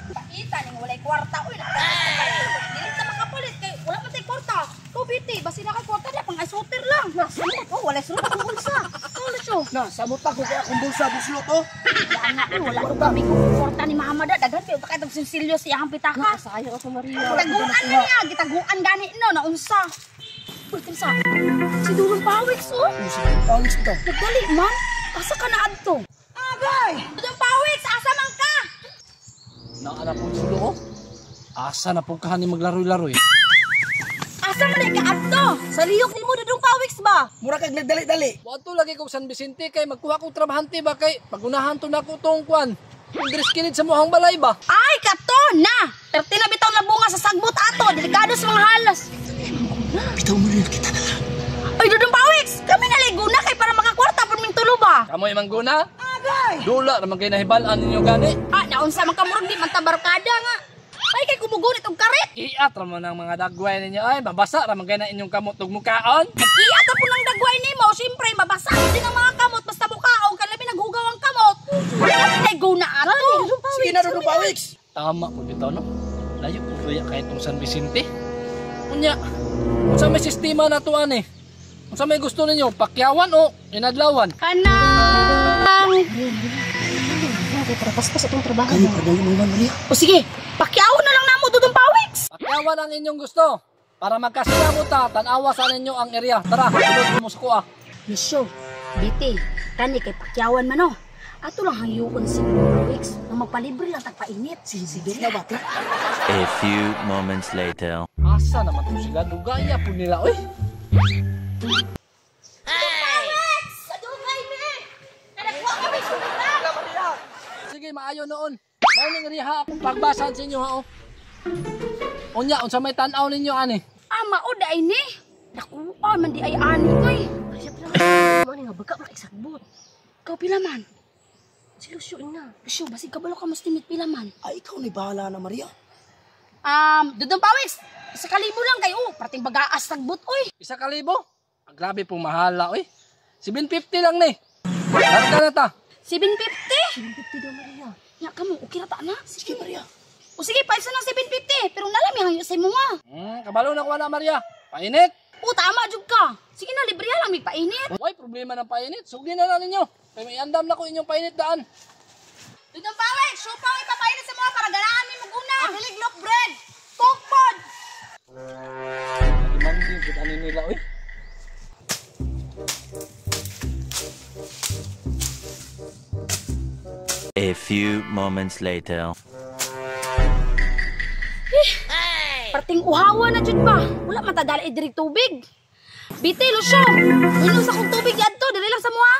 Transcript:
Pakita ning walay kwarta uy. Dili ta makapalit kay wala man tay kwarta. Ko biti, basi na kay kwarta di pang isoter lang. Nasamot oh, walay sulod akong bulsa. Ikaw, Lucio. Na, samot ako kay akong bulsa buslot oh. Wala nga, uy, wala ko kami kung kwarta ni Mama da. Daghan pa kay tag sinsilyo sa iyang pitaka. Nakasayo ako, Maria. Gitaguan na niya, gitaguan gani no, naunsa. Uy, kinsa? Si Dulong Pawiks oh. Oh, sige, pawis ito. Nagdali man. Asa ka na adto? Agay! Dulong Pawiks, asa man ka? Naana po dulo oh. Asa na po kahani maglaroy-laroy. Asa man di ka adto? Sa liyok nimo Dudong Pawiks ba? Mura kag nagdali-dali. Wato lagi kong San Vicente kay magkuha kong trabahante ba kay pagunahan to nako tong kwan. Andres kilid sa muhang balay ba? Ay, kato na. Perti na bitaw na bunga sa sagbot ato. Delikado sa mga halos. Bitaw mo rin kita na lang. Ay, Dudong Pawiks, kami naligo na kay para makakwarta pud ming tulo ba? Kamoy mangguna? Agay! Dula raman kay nahibal-an ninyo gani. Ah, naunsa man kamurog di man tabarkada nga. Ay, kay kumugunit og karet. Iat raman ang mga dagway ninyo ay mabasa raman kay na inyong kamot ug mukaon. Iya ka po ng dagway nimo, siyempre mabasa din ang mga kamot basta bukaong kalabi naghugaw ang kamot. Wala kami naligo na ato. Sige na, Dudong Pawiks. Tama po bitaw no. Layo po kaya kahit tong San Vicente. Unya, unsa may sistema na to ani? Unsa may gusto ninyo, pakyawan o inadlawan? Kanang Kay para paspas atong trabaho. Kayo pa daw mo man, Maria. O sige, pakyaw na lang namo Dudong Pawiks. Pakyawan ang inyong gusto. Para magkasila mo ta, tanawa sa ninyo ang area. Tara, sulod mo sa kuha. Misyo, biti, kani kay pakyawan man oh. Ato lang hangyuon si Dudong Pawiks na magpalibre lang tagpainit. Sige na ba, te? A few moments later. Asa naman to sila? Dugaya po nila, oy. Pawiks! Adugay mi! Nanakuha kami sumita! Sige, maayo noon. Mao ning riha akong pagbasan sa inyo ha, oh. Unya, unsa may tan-aw ninyo ani? Ah, mao day ni. Nakuha man di ay ani oy. Ay, siya pala. Mo ni nga baga man sagbot. Ikaw pila man? Si Lucio ina. Lucio, basig kabalo ka mas timit pila man. Ay, ikaw ni bahala na, Maria. Dudong Pawiks, 1,000 lang kayo. Oh, parating bagaas tagbot, oy. 1,000? Ah, grabe po mahala, oy. 750 lang ni. Larga na ta. 750? 750 daw, Maria. Ya kamo, okay ra ta na. Sige, Maria. O sige, paisa ng 750. Pero nalami hangyo sa imo nga. Kabalo na kuha na, Maria. Painit. O, tama jud ka. Sige na, libre lang, may painit. Way, problema ng painit. Sugdi na lang ninyo. Kay may andam na ko inyong painit daan. Dudong Pawiks, siupaw ipapainit sa mga para ganaan mi muguna. Abilig loaf bread. Coke pod. Demanding pud ani nila, oy. A few moments later. Parting uhawa na jud ba? Wala man ta dali diri tubig. Biti, Lucio. Uno sa kong tubig adto, dili lang sa mua.